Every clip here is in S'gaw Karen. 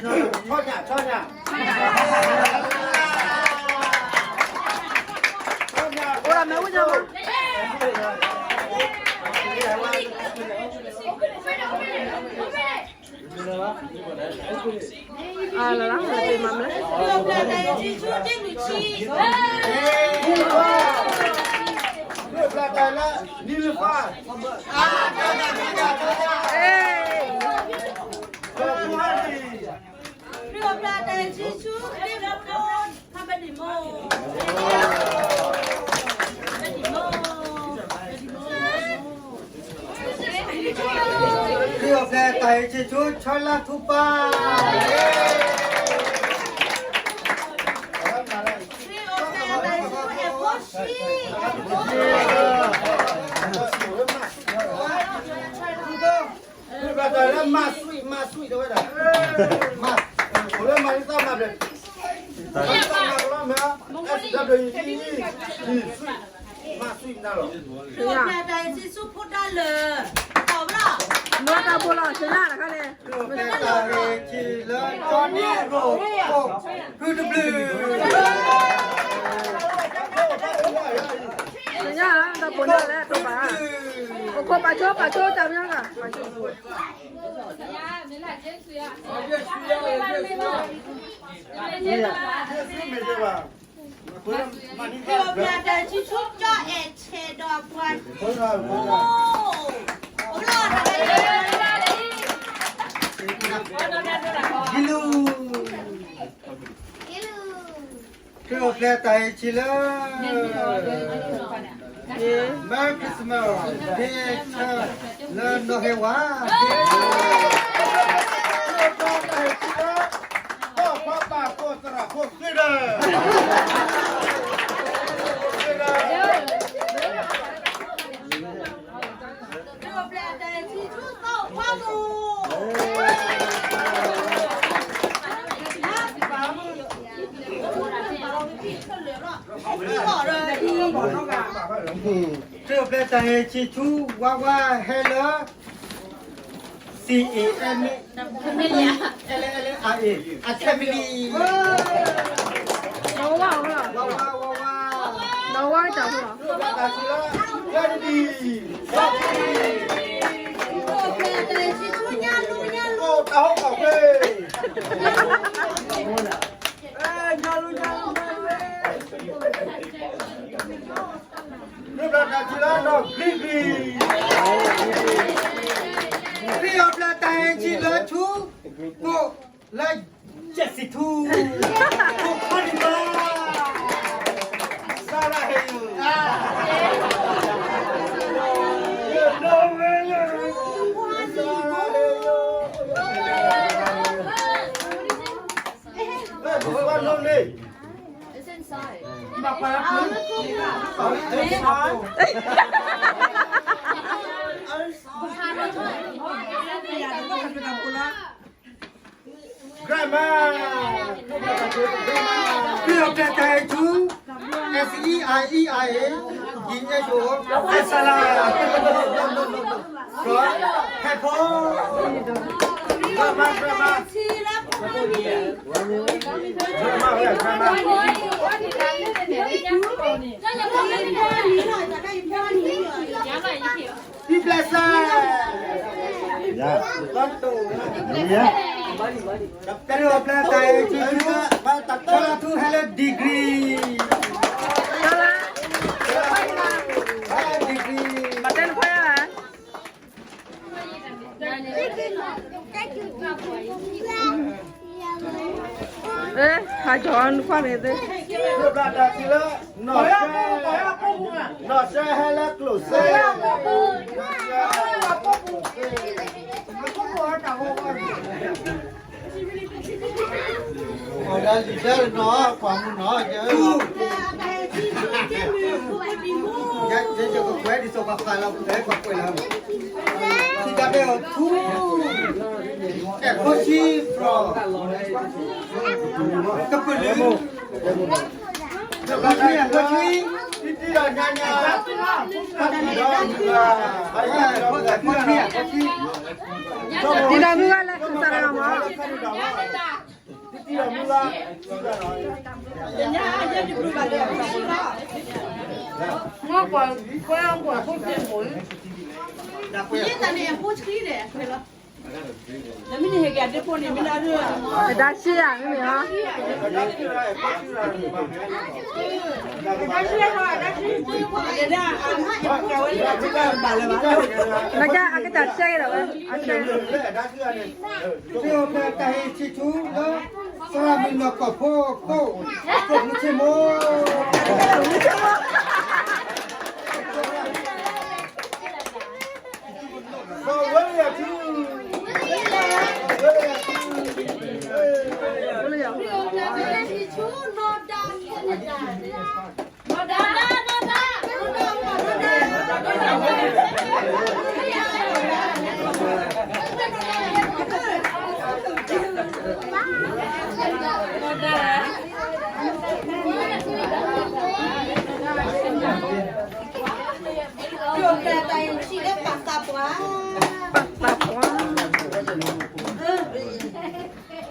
ဆီညၣ် ဆီညၣ် အိၣ်ဒီးမ့ၢ်ဝံၣ်ညါမး လၢလၢလၢပ့ၤမၤမလဲၣ် ခရံာ်အိၣ်ဖျဲၣ်တၢ်အံၤဆံဆူ ခရံာ်အိၣ်ဖျဲၣ်တၢ်အံၤဆံဆူ ဆီလါထူပၢ် မၤစံၣ် မၤစံၣ်တဲဝဲဒၣ် မၤ အိၣ်လၢမၤလံသၣ်မၤဘျဲၣ် မၤလံသၣ်မၤကလီမ့ၢ် SW မၤစံၣ်မၤလီၤ နတၢ်ဘိလီၤ ဆူညါတခါန့ၣ် မ့ၢ်တၢ်ဘိလီၤ ဆူလၢကၠီန့ၣ်ရိၣ် ဖုတဘျုး ဆူညါတၢ်ဘိလီၤလဲၣ် တဘၣ် ပခိၣ်ပာ်ဆိ ပာ်ဆိတၢ်မညါဂၤ ပာ်ဆိ ခရံာ်အိၣ်ဖျဲၣ်တၢ်ဆံဆူ ကၠီအဲၣ်ဆဲးဒီးပှၤ ခရံာ်အိၣ်ဖျဲၣ်တၢ်အံၤဆံလၢ Merry Christmas လၢနီၢ်ဟဲဝါ ခရံာ်အိၣ်ဖျဲၣ်တၢ်အံၤဆံဆူ ဝါဝါဟဲလၢ C A M L L I A အ family ဝါဝါ ဝါဝါ ဝါဝါ ဝါဝါ တၢ်ဖိ တၢ်ဟိၣ်ကီၢ်ဖဲ ခရံာ်အိၣ်ဖျဲၣ်တၢ်အံၤဆံလၢနီၢ်ဂံၢ်ဂံၢ် ခရံာ်အိၣ်ဖျဲၣ်တၢ်အံၤဆံလၢဆူ ကိးလၢယဲၢ်ဆံထူ ကိးခီဒံးဘၣ် စးရဟ့ယိာ် Grandma ခရံာ်အိၣ်ဖျဲၣ်တၢ်အံၤဆူ S E I E I A D H O အစလါ ဖဲဖိ Grandma Grandma Grandma Grandma ခရံာ်အိၣ်ဖျဲၣ်တၢ်အံၤဆံဆူ ဆီလါထူဟဲလၢ degree ဟဲလၢ degree ဟးကၠီၤနခွါန့ၣ်သ့ နီၢ်စဲဟဲလၢကျိၣ်စ့ အီၤဒၣ်လံၤဒၣ်နီၤ ကွၢ်မုၢ်နီၤ ယဲ ယဲ ယကကွဲးဒ်သိးပှၤဖးလီၤ ကွဲးကွဲးလီၤ ထံတၢ်ဘဲအီၤထူ အဲၣ်ခိၣ်ဆံ from ကပလီ ကပလီ အဲၣ်ခိၣ်ဆံ တံတံဒီးညါညါ အဲၣ်ခိၣ်ဆံ အဲၣ်ခိၣ်ဆံ ဒ်သိးမုၢ်ဂၤလၢခၢၣ်စးတဂၤမး, ကွၢ်ကွၢ်ဖိသ့ၣ်ဖိ, တၢ်ရှ့ယၤမ့မ့ၢ်ဟီ, နကအကတၢၢ်ရှဲကဒီးဝဲ, သ့ၣ်အိၣ်ဖျဲၣ်တၢ်ဟ့ၣ်ဆံးဆူလၢ သရၣ်မုၣ်နီၢ်ကီၢ်ဖိအခိၣ်, ကိးမုၢ်ဆ့ၣ်မိၢ်, ပာ်သးပှၢ်, က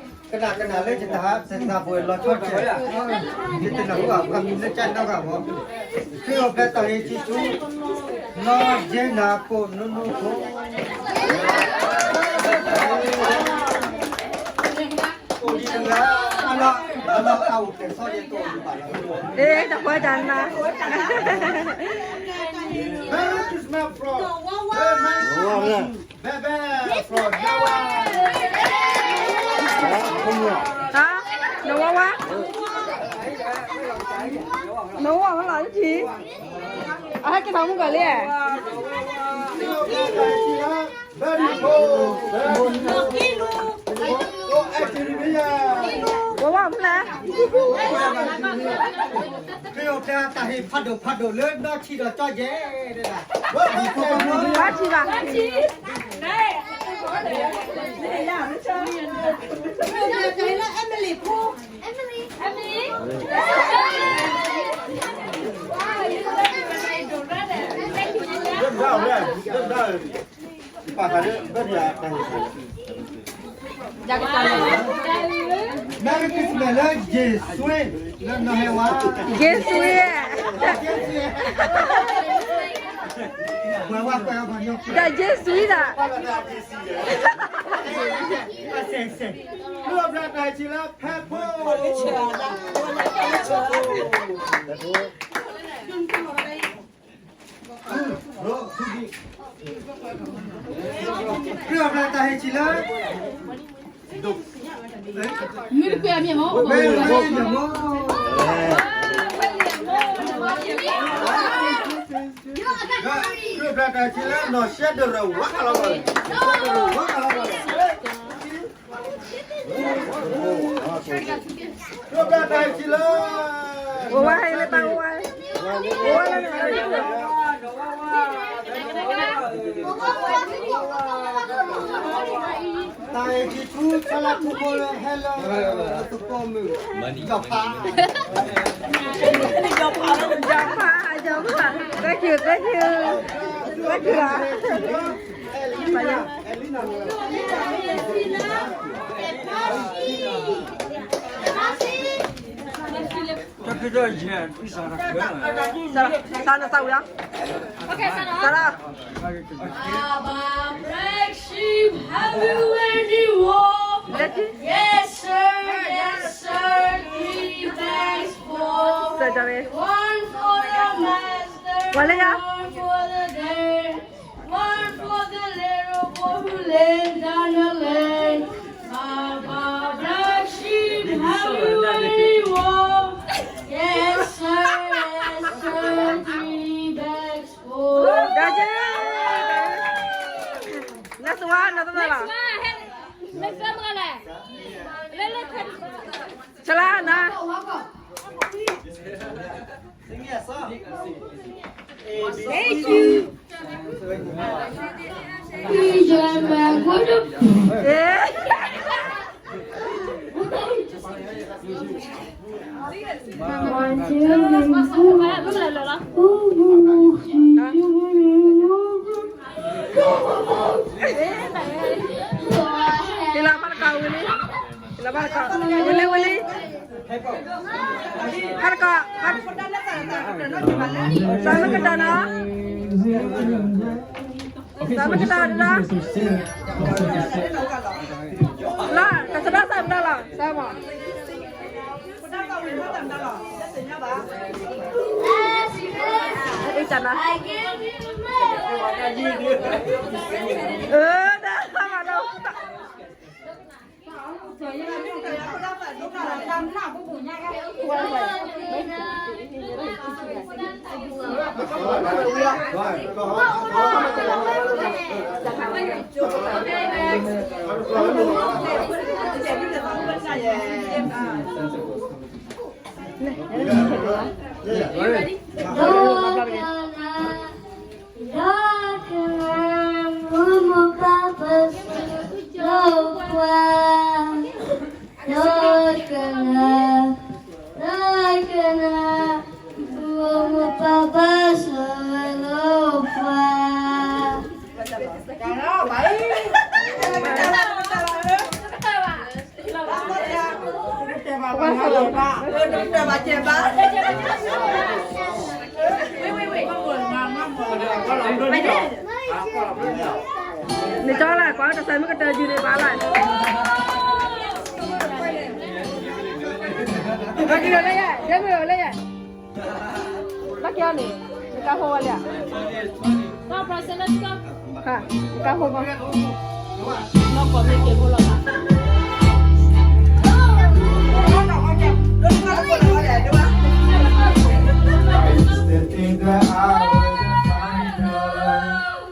နၣ်ကနၣ်လၢယတၢ်ဟးသးပှၢ်လီၤဆီတၢ်, ယတနၢ်ဟူဘၣ်ပှၤမံၤလၢကၢ်နီတဂၤဘၣ်, သ့ၣ်အိၣ်ဖျဲၣ်တၢ်ဟ့ၣ်ဆံးဆူ, နီၢ်ယဲနၤကိးနူနူဖိ အလီၤအအိၣ်ကဲၤဆီယဲၢ်တိၢ်, အ့ တၢ်ပှၤတၢ်နါ, Merry Christmas from, Merry Christmas, Bebe from Java. နဝါဝါ, နဝါဝါလီၤတထံၣ်, အဟဲက့ၤထီၣ်မူကီၢ်လံ, ဝါဝါမူလဲၣ်, ခရံာ်အိၣ်ဖျဲၣ်တၢ်ဟ့ၣ်ဖးဒိၣ်ဖးဒိၣ်လၢနီၢ်ထံဒီးကၠီယဲၢ်ဒၣ်, ဘၣ်ထံၣ်ဘၣ်, Emily ဖိ, Emily, Emily. ယကတၢၢ်လၢ Merry Christmas လၢယ့ၣ်စွ့, လၢနီၢ်ဟဲဝါ, ယ့ၣ်စွ့, ဒီးယ့ၣ်စွ့ဒၣ်, အစဲးစဲး, လၢအဘျါတၢ်ဟ့ၣ်ဆံးလၢဖဲဖိ ခရံာ်အိၣ်ဖျဲၣ်တၢ်ဟ့ၣ်ဆံးလၢ မ့ၢ်တကွဲးအမ့ၢ်မ့ၢ်, ဝဲမ့ၢ်မ့ၢ်, ခရံာ်အိၣ်ဖျဲၣ်တၢ်ဟ့ၣ်ဆံးလၢနီၢ်ရှဲဒိၣ်ရဝါလီၤ, ဝါလီၤ, ခရံာ်အိၣ်ဖျဲၣ်တၢ်ဟ့ၣ်ဆံးလၢ ဝါဝါဟဲလၢတၢ်ဝါ, ဝါဝါလၢ တၢ်အံၤကံထူဆါလၢထူဖိလၢဟဲလၢသကိးမုၢ်, ယီၤဖး, ယီၤဖး, ယီၤဖး, thank you, thank you, thank you, သးနသးဝံၤလီၤ, သးလီၤ, Baba Black Sheep, have you any wool? Yes, sir, yes, sir, three bags full. One for the master, one for the dame, one for the little boy who lives down the lane. Baba Black Sheep, have you any wool? Yes, sir, yes, sir, three bags full. နသဝါ နသဝါလီၤ, ဆလါနၤ, thank you. ဝံၤလံ ဝံၤလံ, ဟါတကီ, သးမုၢ်ကတၢၢ်နီၤ, သးမုၢ်ကတၢၢ်နီၤ, လၢ ကသဒၢသးမုၢ်လီၤ, သးမုၢ် ဒီကနၣ်, ဒီကနၣ်, မိၢ်မိၢ်ပၢ်ပၢ်စၢၤလိာ်ပှၤ, ဒီကနၣ်, ဒီကနၣ်, မိၢ်မိၢ်ပၢ်ပၢ်စၢၤလိာ်ပှၤ. နကၠီလၢ်ကွၢ်တၢ်ဆၢမုၢ်ကတၢၢ်ယုၢ်န့ၣ်ဘၣ်လၢ်, လၢ်က့ၤလၢယဲၢ်, ယဲၢ်မ့ၢ်လၢယဲၢ်, လၢ်က့ၤအီၤန့ၣ်, နကါဖိဝဲလၢ်, နကါဖိမး, နီၢ်ကီၢ်မ့ၢ်က့ၤဖိလီၤဘၣ်.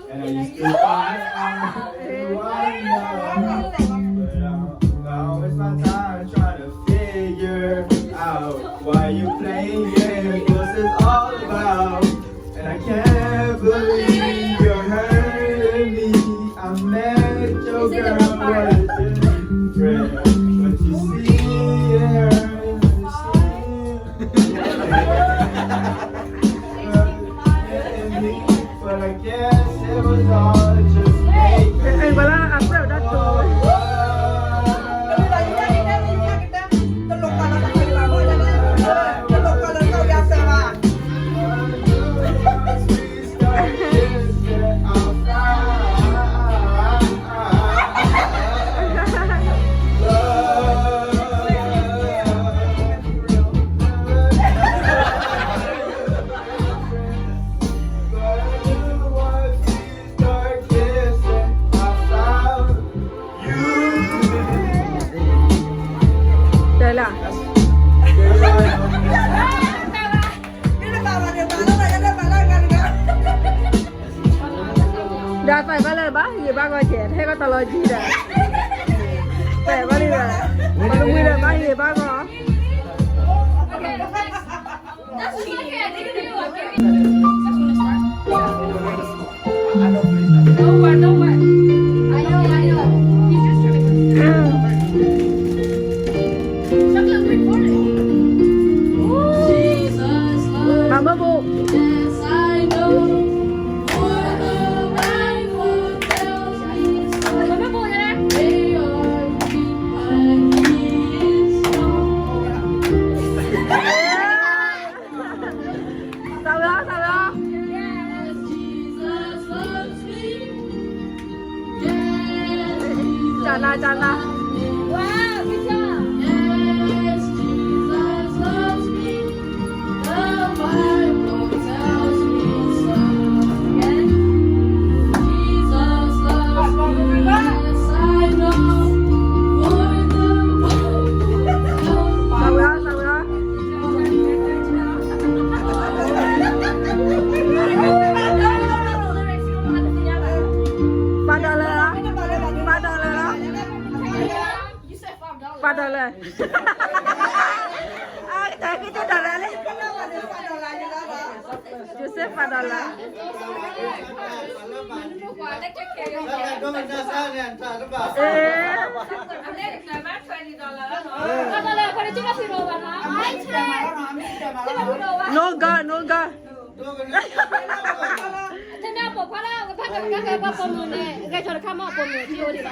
And I used to find out who I know, but I, I always find time trying to figure out why you playing games, what's it all about? And I can't believe you're hurting me. I met your girl, what a difference. But you see, it hurts to see. But I guess it was all just fake. Ê, ê, bà lá, à, prêo đắt tù. Tê là. Đã phải ba lời bác gì bác gọi trẻ thế có tao lo gì đã. Phải ba đi rồi. Bác đi rồi bác gì bác có. Mama bu. Sao đó, sao đó? Chà na, chà na. Wow, good job. Ba dollar lắm. Ba dollar lắm. Ba dollar. Ơ, cái dollar đấy. Joseph ba dollar. Ê. No go, no go. Thế nào, bỏ qua là, bắt đầu các cái, bắt con mù này, cái cho nó khám mỏ của mình, thì ôi, đi đó.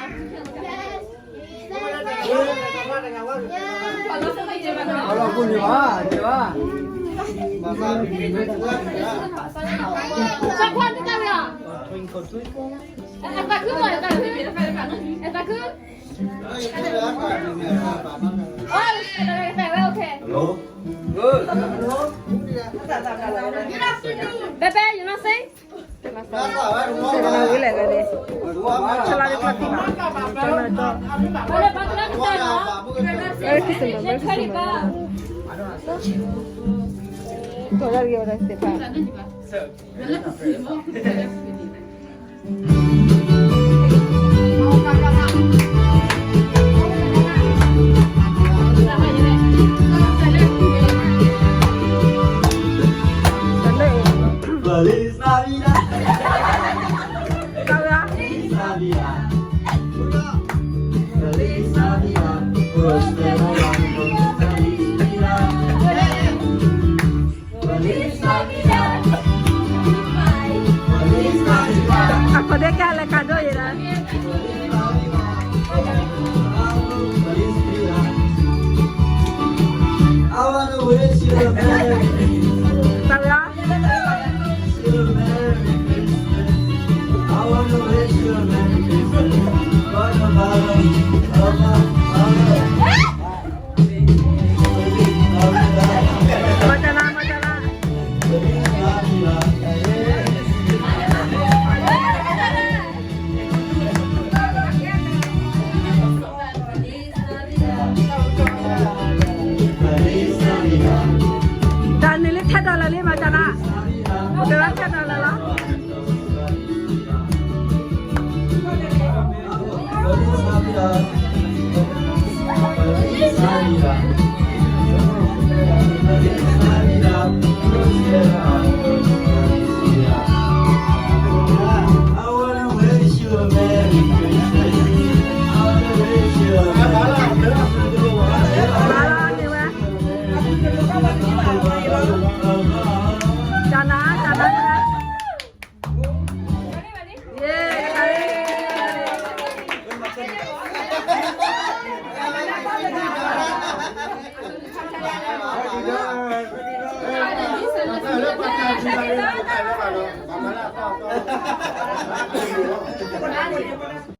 Baby, you not sing? ဆလါဒ်ကျီသံဘၣ်, ကစၢ်မၤဘၣ်, ကစၢ်မၤဘၣ်, ကစၢ်မၤဘၣ်, ကစၢ်မၤဘၣ်. Feliz Navidad. Feliz Navidad. Feliz Navidad. Próspero año. Feliz Navidad. Feliz Navidad. Feliz Navidad. Akodé ka le kado yera. Feliz Navidad. Feliz Navidad. I wanna wish you a Merry Christmas. Wish you a Merry Christmas. I wanna wish you a Merry Christmas. From the bottom of my heart. Machala, machala. Daniel, ten dollar လံ machala. ဒၣ် ten dollar လီၤ.